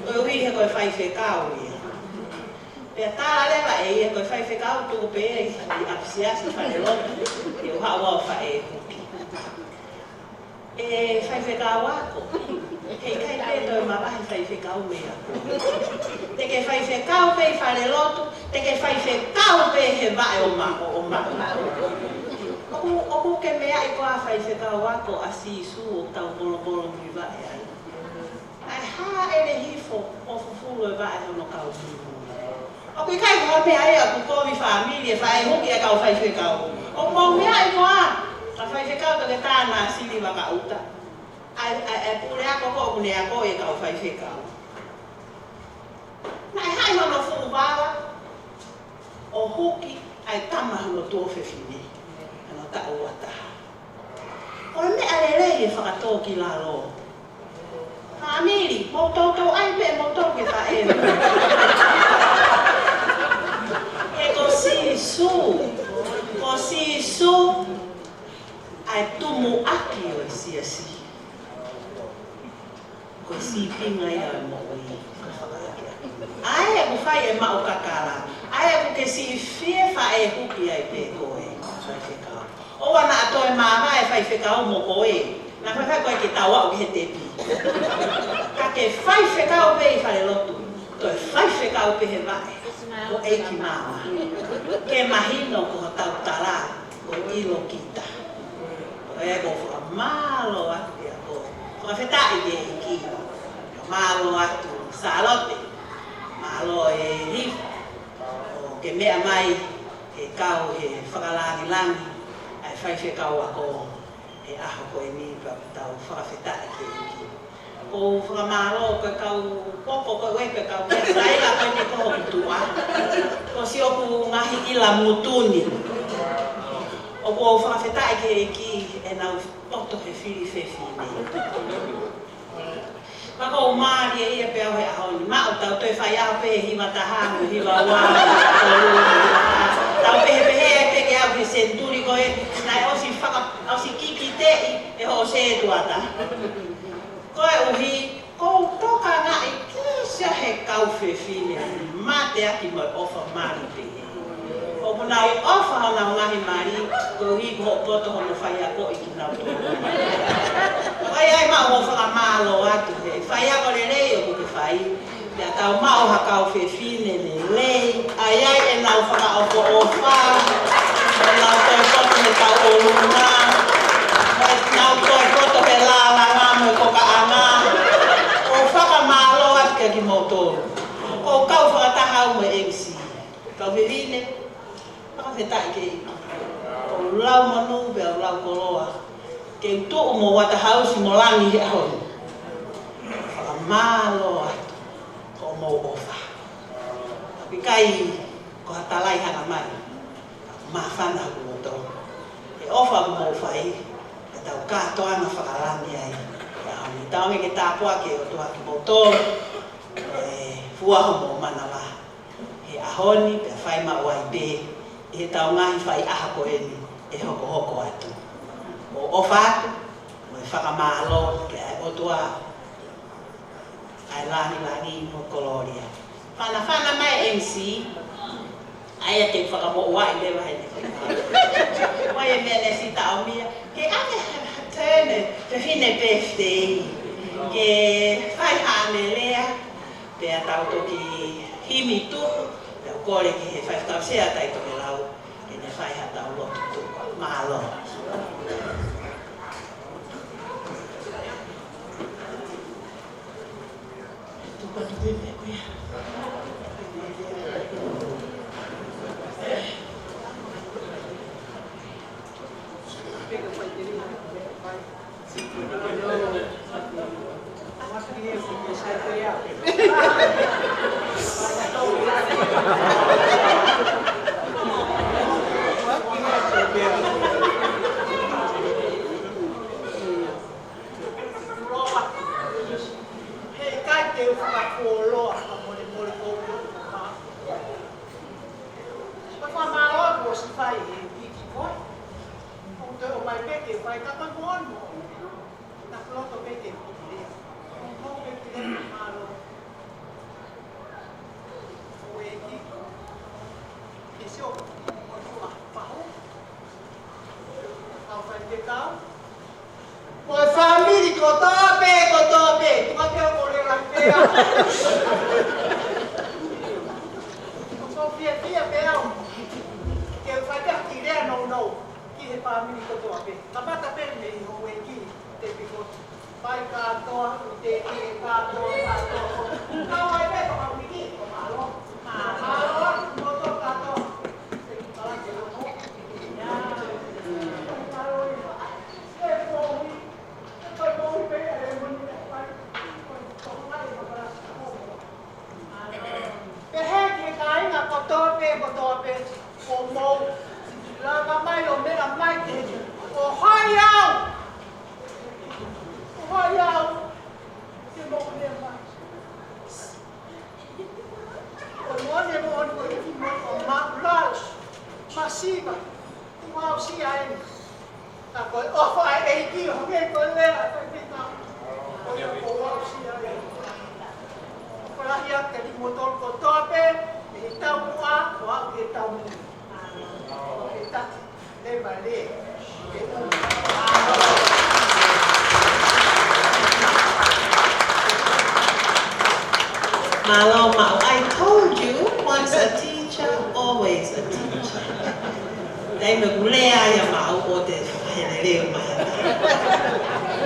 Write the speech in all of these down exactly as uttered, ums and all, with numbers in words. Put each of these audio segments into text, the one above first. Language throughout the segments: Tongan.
Koeʻuhi he ko e faifekau ia. Pea tala leva ʻe ia ko e faifekau tuku pē ia ʻi ʻapisiasi falelotu, ʻi he ʻuha ua ʻo faʻē huki. ʻE faifekau ako, heʻikai pē toe mavahe faifekau mei ako. Te ke faifekau pē ʻi falelotu, te ke faifekau pē he vaʻe ʻo ma-, ʻo, ʻo ma-. ʻOku, ʻoku ke meaʻi koā faifekau ako ʻa Sīsū ʻoku tau molomolomi vaʻe ai? Naʻe hāʻele hifo ʻo fufulu e vaʻe hono kau mīmū. ʻOku ʻikai ko ha meʻa ia ʻoku kovi fāmili e faʻē huki e kau faifekau. ʻOku mou meaʻi koā, ka faifekau toke tāna sili vaka uta. ʻAi, ʻai, ʻai, pule ako ko ʻoku ne ako e kau faifekau. Naʻe haʻi hono fuʻu vala, ʻo huki ʻa e tama hono tuofefine, hono taʻu ua taha. Ko e meʻa lelei e fakatōkilalo. Fāmili, mou toutou ʻai pē, mou toutou ke faʻē. He ko Sīsū, ko Sīsū, ʻa e tumuʻaki ʻo e siasi. Ko e sīpinga ia ʻo e moʻui, ko e fakaakeake. ʻA ē ʻoku fai e maʻu kakala, ʻa ē ʻoku ke siʻi fie faʻē huki ai pē koe, faifekau. ʻOua naʻa toe māvae faifekau mo koe, naʻa faifekau koe ke tau aʻu ki he tepi. Ka ke faifekau pē ʻi falelotu, toe faifekau pē he vaʻe, ko ʻeiki māmā. Ke mahino ko hotau tala, ko ʻilo kita. Ko e ko fakamālō atu ia ko. Fakafetaʻi ki he ʻEiki. Mālō atu Sālote. Mālō e Lifa. ʻO ke meʻa mai he kau he fakalāngilangi ʻa e faifekau ako he ʻaho ko eni pea tau fakafetaʻi ki he ʻEiki. ʻOku ou fakamālō ko e kau poko ko e ko e kau meʻa saila ko eni ko hoku tuʻa. Ko siʻoku ngaahi ʻila mutu ni. ʻOku ou fakafetaʻi ki he ʻEiki ʻenau poto he fili fefine. Pea ʻoku ou mālieʻia pē au he ʻaho ni. Maʻu tau toe faiʻaho pē he hiva taha mo e hiva ua. Tau pehē pehē pē ke aʻu he senituli ko ē. Naʻe ʻosi faka-, ʻosi kikiteʻi ʻe hoʻo setuata. Koeʻuhi, ʻoku ou tokangaʻi ke sio he kau fefine, mateaki mo e ʻofa mali pē. ʻOku nau ʻofa honau ngaahi mali, koeʻuhi ko hoʻo poto hono faiakoʻi kinautolu. ʻOku ʻi ai maʻu hoʻo fakamālō atu he faiako lelei ʻoku ke fai. Pea tau maʻu ha kau fefine lelei, ʻa ia ʻenau fakaʻofoʻofa, ʻenau toe poto he tauʻolunga, ʻenau toe poto he lālanga mo e kokaʻanga. ʻOku ou fakamālō atu kia kimoutolu. ʻOku ou kau fakataha au mo e M C. Kau fefine, fakafetaʻi ki he ʻEiki. ʻOku ou lau monū pea u lau koloa ke u tuʻu mo Uatahausi mo Langi he ʻaho ni. Fakamālō atu. Ko hoʻomou ʻofa. ʻOku ʻikai ko ha tala ʻi hanga mai. Māfana hoku loto. He ʻofa ʻoku mou fai, ʻe tau kātoanga fakalangi ai. Pea ʻomi tau me ke tāpuaki ʻe he ʻOtua kimoutolu. ʻE fua homou manava. He ʻaho ni, pea fai maʻu ai pē, ʻi heʻetau ngaahi faiʻaho ko eni, ʻe hokohoko atu. ʻOku ou ʻofa atu, mo e fakamālō, ki he ʻOtua, ʻa e langilangi mo e kolōlia. Fanafana mai M C, ʻa ia ke fakamoʻuaʻi leva he ne. Mai e meʻa ne si taʻomia, ke ake ha, ha tene, fefine birthday, ke fai haʻane lea, pea tau toki himi tuku, pea u kole ki he faifekau sea tai toke lau, ke ne fai haʻatau lotu tuku. Mālō. He ʻikai te u fakafuoloa, fakamolemole kou. Ko e fakamālō kuo ʻosi fai he uike ko ē. ʻOku toe ʻomai pē ke fai ka ko e moʻoni. Naʻa ku loto pē ke u pule. Ko e pule mālō. Ko e fiefia pē au ke u fai pē ha kiʻi lea nounou ki he fāmili kotoa pē. Kamata pē mei houʻeiki Tēvita. Fai kātoa, ʻū tēvita kātoa, kātoa. Kau ai pē ko ha wiki, ko mālō. Mālō, mālō kātoa. Mālō. Pehē ki he kāinga kotoa pē, kotoa pē, ʻoku mou lava mai ʻo meʻa mai ki heni. ʻO hai au! ʻO hai au! Ke mou meʻa mai. ʻOku moʻoni, moʻoni, ko e kiʻi moʻoni ʻo maʻulalo. Masiva. Kuo u aʻusia eni. Ka ko e ʻofa ʻa e ʻEiki ʻo hangē ko e lea ʻa e faifekau. Ko ia kuo u aʻusia eni. Fakalahi atu kiate kimoutolu kotoa pē, mei he taumuʻa ʻo aʻu ki he taumuli. Ko e taki leva lea. Mālō maʻu. I told you, once a teacher, always a teacher. Taimi ʻoku lea ai ʻa maʻu ʻo te fakalelei mai.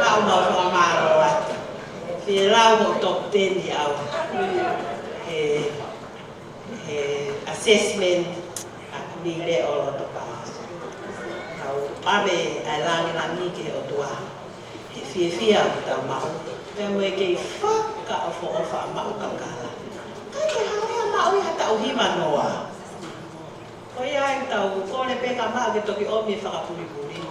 Maʻu, maʻu fakamālō atu. Fie lau hoʻo top ten ʻi au. He, he assessment ʻa e Kuini Leʻo Loto Palace. Kau ʻave ʻa e langilangi ki he ʻOtua. He fiefia ʻoku tau maʻu, pea mo e kei fakaʻofoʻofa maʻu kakala. Kae ke hanga ia maʻu ia ha taʻu hiva noa. Ko ia ai tau kole pē ka maʻu ke toki ʻomi e fakapulipuli.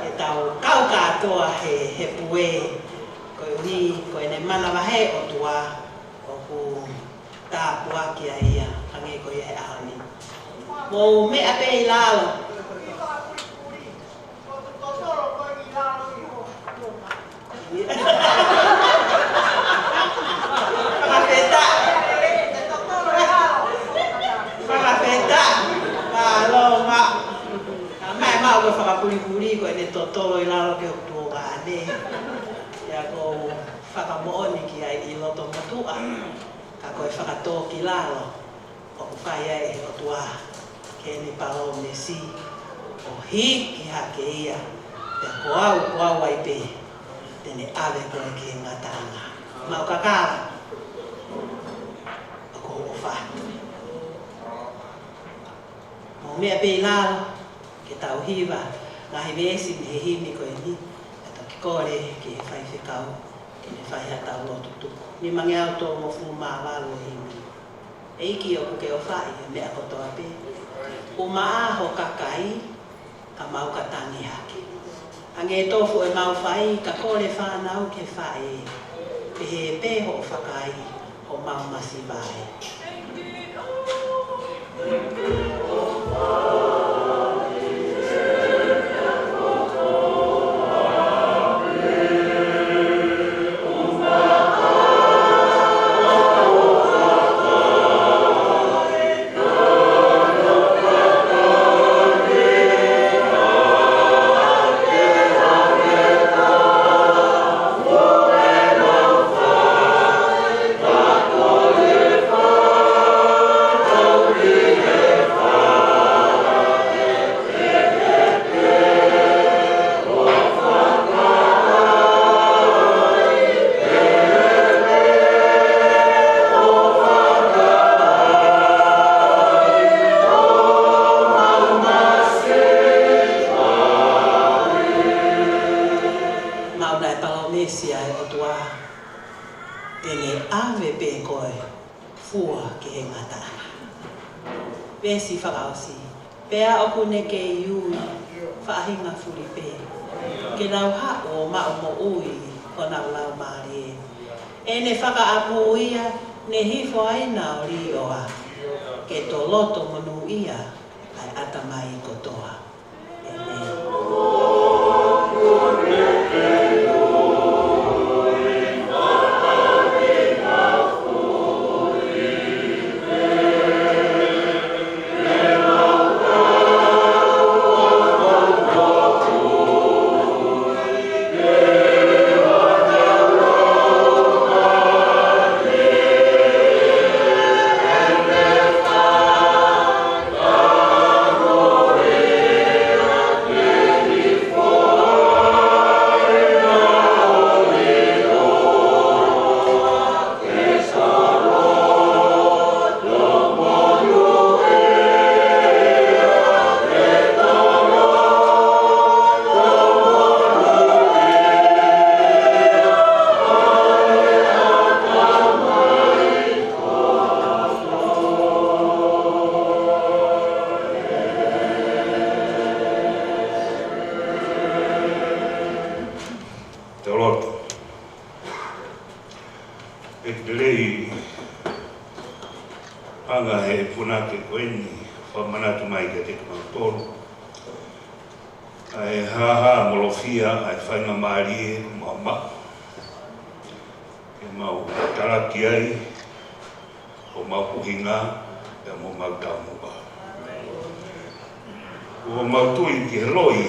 Ke tau kau kātoa he, he pue. Koeʻuhi, ko ʻene manavahē ʻOtua, ʻoku tāpuakiʻi ia, hangē ko ia he ʻaho ni. Mou meʻa pē ʻi lalo. Fakafetaʻi. Fakafetaʻi. Mālō maʻu. Ka mai maʻu ko e fakapulipuli ko ʻene totolo ʻi lalo ki hoku tuongaʻane. Pea ʻoku ou fakamoʻoni ki ai ʻi loto motuʻa. Ka ko e fakatōkilalo ʻoku fai ai ʻe he ʻOtua ki heʻene palōmesi ʻo hiki hake ia, pea ko au, ko au ai pē te ne ʻave koe ki he ngataʻanga. Maʻu kakala, ʻoku ou ʻofa atu. Mou meʻa pē ʻi lalo, ke tau hiva ngaahi veesi mei he himi ko eni, ka toki kole ki he faifekau ke ne fai haʻatau lotu tuku. Nimangeau tolungofulu mā valu e himi. ʻEiki, ʻoku ke ʻofaʻi e meʻa kotoa pē. Kuo maʻa ho kakai, ka mau ka tangi hake. Hangē tofu ʻemau fai, ka kole fānau ki he faʻē. Pehē pē hoʻo fakaai homau masiva ē. Maʻu naʻe palōmesi ʻa e ʻOtua te ne ʻave pē koe fua ki he ngataʻanga. Veesi fakaʻosi. Pea ʻoku ne kei ui faʻahinga fuli pē ke nau haʻu ʻo maʻu moʻui honau laumālie. ʻEne fakaʻamu ia ne hifo ai na ʻo līʻoa, ke toloto monūʻia ʻa e ʻatamai kotoa. Hanga he punake ko eni, fakamanatu mai kiate kimautolu ʻa e hāhā molofia ʻa e faingamālie ʻoku mau maʻu ke mau talaki ai homau ʻuhinga pea mo homau taumuʻa. ʻOku mau tui ki he loi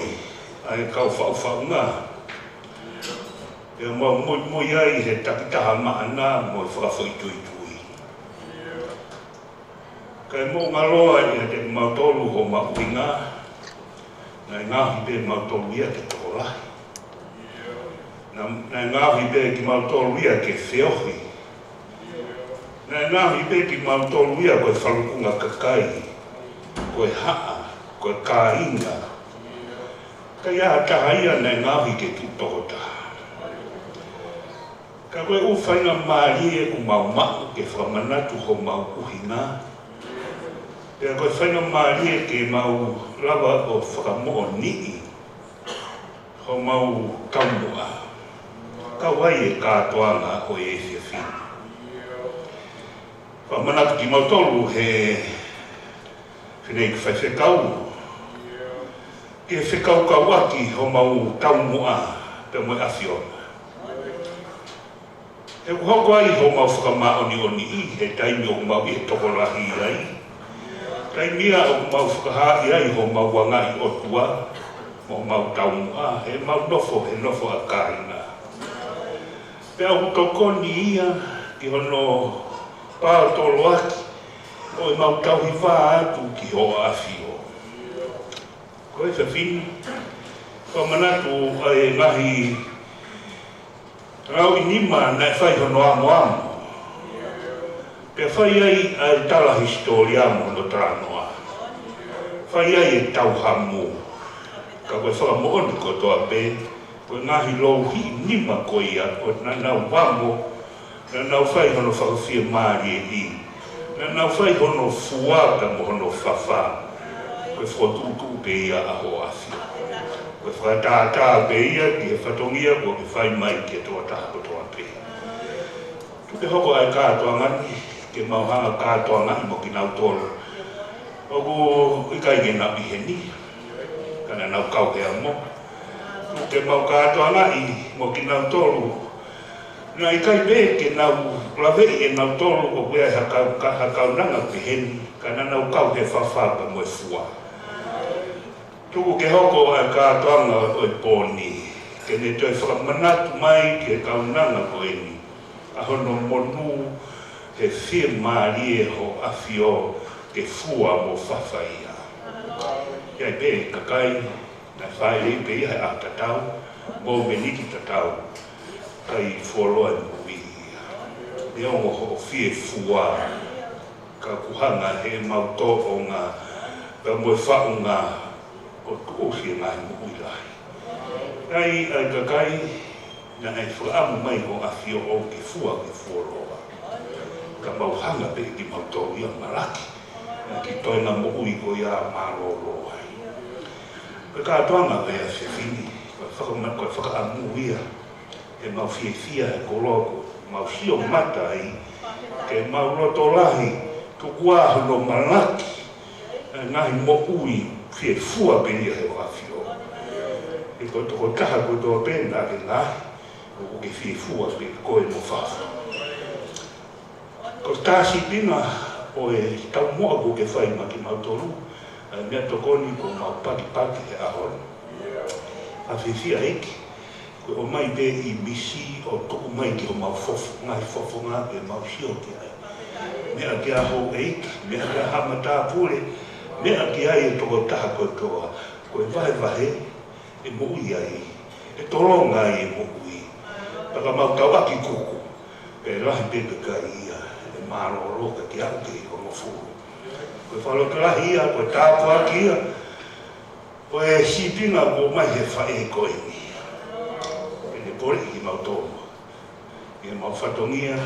ʻa e kau faʻufaʻunga, pea mau muimui ai he takitaha maʻana mo e fakafoʻituitui. Kae moʻungaloa ʻiate kimautolu homau ʻuhinga, naʻe ngaohi pē kimautolu ia ke tokolahi. Naʻe, naʻe ngaohi pē kimautolu ia ke feohi. Naʻe ngaohi pē kimautolu ia ko e falukunga kakai, ko e haʻa, ko e kāinga. Ka ʻi ai ha taha ia naʻe ngaohi ke tuʻu tokotaha. Ka ko e ʻū faingamālie ʻoku mau maʻu ke fakamanatu homau ʻuhinga, pea ko e faingamālie ke mau lava ʻo fakamoʻoniʻi homau taumuʻa. Kau ai e kātoanga ʻo e efiafi ni. Fakamanatu kimautolu he fineʻeiki faifekau ke fekaukauʻaki homau taumuʻa pea mo e ʻAfiona. He ʻoku hoko ai homau fakamāʻoniʻoniʻi he taimi ʻoku mau ʻi he tokolahi ai. Taimi ia ʻoku mau fakahaaʻi ai homau anga ʻi ʻOtua mo homau taumuʻa, he mau nofo he nofo ʻa kāinga. Pea ʻoku tokoni ia ki hono paotoloaki ʻo ʻemau tauhi vā atu ki hoʻo ʻAfio. Ko e efiafi ni, fakamanatu ʻa e ngaahi lauʻi nima naʻe fai hono amoamo. Pea fai ai ʻa e tala hisitōlia mo hono talanoa. Fai ai e tauhamu. Ka ko e fakamoʻoni kotoa pē, ko e ngaahi louhiʻi nima ko ia ʻo naʻa nau amo, naʻa nau fai hono fakafiemālieʻi, naʻa nau fai hono fua pea mo hono fafa. Ko e fokotuʻutuʻu pē ia ʻa hoʻo ʻAfio. Ko e fakatātā pē ia ki he fatongia kuo ke fai mai ki he tokotaha kotoa pē. Tuku ke hoko ʻa e kātoanga ni ke mau hanga kātoangaʻi mo kinautolu ʻoku ʻikai ke nau ʻi heni, ka naʻa nau kau he amo. Tuku ke mau kātoangaʻi mo kinautolu naʻe ʻikai pē ke nau laveʻi ʻe nautolu ʻoku ʻi ai ha kau, ka, ha kaunanga pehē ni, ka naʻa nau kau he fafa pea mo e fua. Tuku ke hoko ʻa e kātoanga ʻo e pō ni ke ne toe fakamanatu mai ki he kaunanga ko eni ʻa hono monū he fiemālie hoʻo ʻAfio ke fua mo fafa ia. ʻI ai pē kakai naʻe fāʻeleʻi pē ia he ʻaho tatau, mo e miniti tatau, kae fuoloa e moʻui ia. Neongo hoʻo fie fua, ka ʻoku hanga heʻemau tōʻonga pea mo e faʻunga ʻo tuʻusi e ngaahi moʻui lahi. ʻI ai ʻa e kakai naʻe fakaʻamu mai hoʻo ʻAfio ʻoku ke fua ke fuoloa. Ka mau hanga pē kimautolu ia ʻo malaki ʻa e kiʻi toenga moʻui ko ia mālōlō ai. Ko e kātoanga ʻo e efiafi ni, ko e fakama-, ko e fakaʻamu ia ʻemau fiefia he koloa ʻoku mau sio mata ai, ke mau loto lahi, tuku ā hono malaki ʻa e ngaahi moʻui fie fua pē ia ʻe hoʻo ʻAfio. He ko e tokotaha kotoa pē naʻa ke ngaahi, ʻoku ke fie fua pē koe mo fafa. Ko e tā sīpinga ʻo e taumuʻa kuo ke fai maʻa kimautolu, ʻa e meʻatokoni kuo mau pakipaki he ʻaho ni. ʻA e fiefia ʻEiki, ko e ʻomai pē ʻi misi ʻo tuku mai ki homau fof-, ngaahi fofonga ke mau sio ki ai. Meʻa ki ai houʻeiki, meʻa ki ai haʻa matāpule, meʻa ki ai e tokotaha kotoa. Ko e vahevahe ʻe moʻui ai, ʻe tolonga ai e moʻui. Pea ka mau tauʻaki kuku, pea lahi pē kakai ia ʻe mālōlō ka ke aʻu ki he hongofulu. Ko e fakalotolahi ia, ko e tāpuaki ia ʻo e sīpinga kuo ʻomai he faʻē ko eni. Ke ne poleʻi kimautolu ʻi heʻemau fatongia,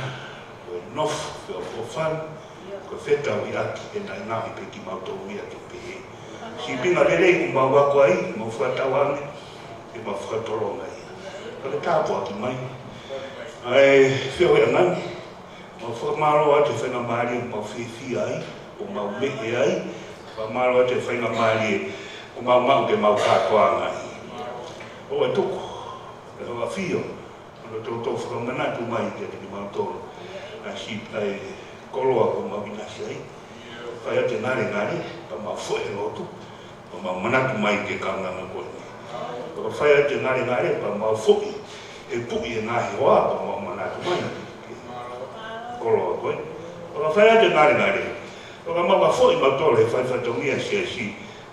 ko e nofo feʻofoʻofani, ko e fetauhiʻaki, he naʻe ngaohi pē kimautolu ia ke pehē. Sīpinga lelei ʻoku mau ako ai, mau fakatauange ke mau fakatolonga ia. Ka ke tāpuaki mai ʻa e feohiʻanga ni, Mau fakamālō atu he faingamālie ʻoku mau fiefia ai, ʻoku mau meʻe ai, fakamālō atu he faingamālie ʻoku mau maʻu ke mau kātoanga ai. ʻOku ou tuku ʻa e ʻafio, ʻo toutou fakamanatu mai kiate kimautolu ʻa e sipi ʻa e koloa ʻoku mau ʻinasi ai. Fai atu e ngalengale, pea mau foʻi e lotu, pea mau manatu mai ki he kaunanga ko eni. Pea ka fai atu e ngalengale, pea mau foʻi e puʻi e ngaahi hoa, pea mau manatu mai ki he koloa ko eni. Pea ka fai atu e ngalengale, pea ka mau ka foʻi mautolu he fai fatongia siasi,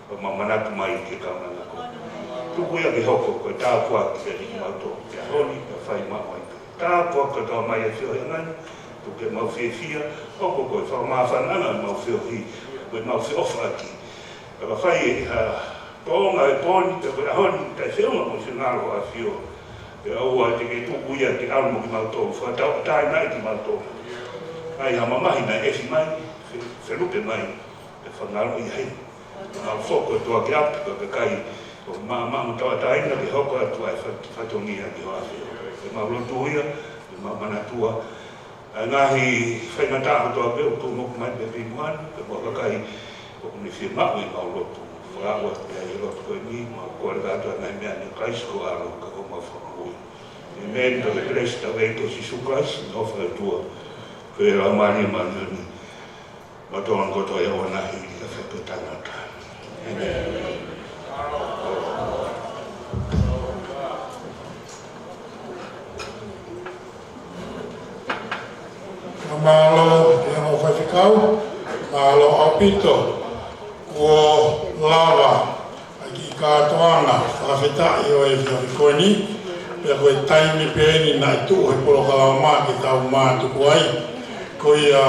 pea mau manatu mai ki he kaunanga ko eni. Tuku ia ke hoko ko e tāpuaki kiate kimautolu he ʻaho ni, pea fai maʻu ai pē. Tāpuaki kotoa mai ʻa e feohi ʻa e ngaahi, tuku ke mau fiefia, hoko ko e fakamāfanaʻanga ʻemau feohi, ko ʻemau feʻofaʻaki. Pea ka fai ʻe ha tōʻonga he pō ni, pe ko e ʻaho ni, taʻefeʻunga mo e finangalo ʻo e ʻAfio, pea ʻoua te ke tuku ia ke ʻalu mo kimautolu, fakatauʻatāinaʻi kimautolu. ʻAi ha mamahi naʻe ʻefi mai, fe-, felupe mai, pea fakangaloʻi ia heni. Mau foki kotoa ki ʻapi, ko e kakai ʻoku maʻamaʻa mo tauʻatāina ke hoko atu ʻa e fat-, fatongia ki hoʻo ʻAfio. ʻOku mau lotua, ʻoku mau manatua ʻa e ngaahi faingataʻa kotoa pē ʻoku tuʻunuku mai pē ʻi muʻa ni, pea mo e kakai ʻoku ne fiemaʻu ʻemau lotu. Fakaʻuta pē ʻa e lotu ko eni, mau kole atu ʻa e ngaahi meʻa ni ʻia Kalaisi ko ho ʻAlo, ka ko homau Fakamoʻui. ʻĒmeni. Ko e kelesi ʻa hotau ʻEiki ko Sīsū Kalaisi, ʻofa ʻa e ʻOtua, ko e Laumālie Māʻoniʻoni, mo tō kotoa ia ʻoua naʻa hili ʻa e fai pē tangata. ʻĒmeni. Mālō, ʻe mau faifekau, mālō ʻaupito, kuo lava ʻa e kiʻi kātoanga fakafetaʻi ʻo e efiafi ko eni, pea ko e taimi pē eni naʻe tuʻu he polokalama ke tau mātuku ai, ko ia